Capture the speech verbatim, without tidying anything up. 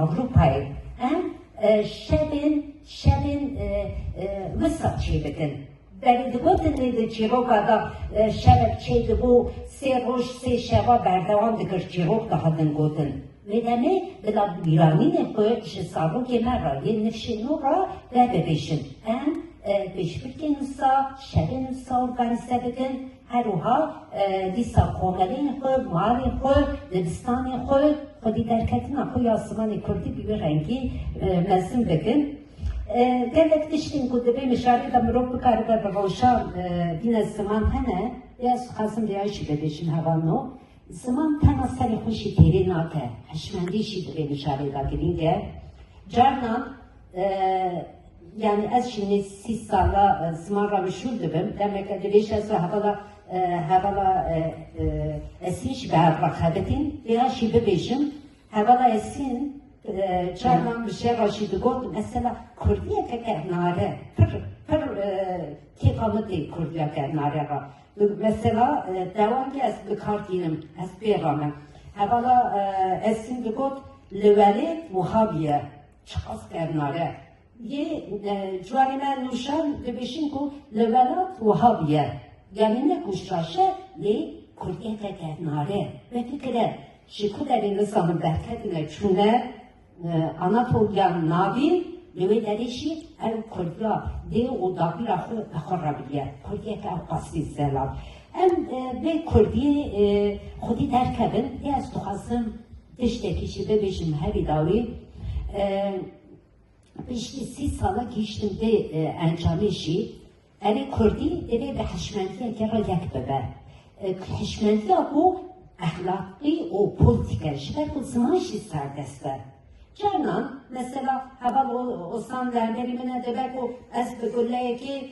Ewropayê em e, şevên, şevên e, e, wisa çêbikin. Berê digotin lê di çîroka de e, şevek çêdibû, sê roj, sê şeva berdewam dikir, çîrok dihatin gotin. Wê demê bila bîranînên xwe ji zarokê me re, yên nifşên nû re vebibêjin. Em e, pêşbirkên wisa, şevên wisa organîze bikin. Her wiha e, dîsa komeleyên xwe, malên xwe, dibistanên xwe, xwedî derketina xwe ya zimanê kurdî bi wî rengî e, mezin bikin. E, gelek tiştên ku divê mijarê de mirov bikaribe bi rojan e, bîne ziman hene, lê ez dixwazim vêya jî bibêjim hevalno. Ziman tenga serê xwe jî têrê nake, hişmendî jî divê mijarê de girîng e. Carnan e, yani ez jî nê sî sala e, ziman re meşgûl dibim. Demeke dirêj ez û hevala e, hevala e, e, Esîn jî bi hev re xebitîn. Vêya jî bibêjim, hevala Esîn e, carnan bi jê re jî digot, mesela kurdiyeke gehnare, pir, pir e, kêfa min tê kurdiyeke gehnare re. Mesela e, dewamkî ez bi kar tînim, ez pê re me. Hevala e, Esîn digot, li welêt wiha bûye, çiqas gehnare. Yê e, ciwanê me nûşan dibêjin ku li welat wiha bûye. Yanî ne ku şaş e, lê kurdiyeke gehnare. Me fikire, ji ku derê nizanim derketine çûne e, Anatoliya Navîn, li wê derê jî ew kurdiya dê û dapîra xwe bi xwe re biriye. Kurdiyeke ewqasî zelal. Em e, vê kurdiyê e, xwedî derkevin, lê ez dixwazim tiştekî jî bibêjim herî dawî. E, Piştî sî sala gihîştin vê e, encamê jî, erê kurdî divê bi hişmendiyeke re yek bibe. E, hişmendiya ku exlaqî û polîtîk e, ji ber ku ziman jî serdest e. Carnan, mesela, heval O- Osan li hemberî min e, dibe ku ez bi guleyekê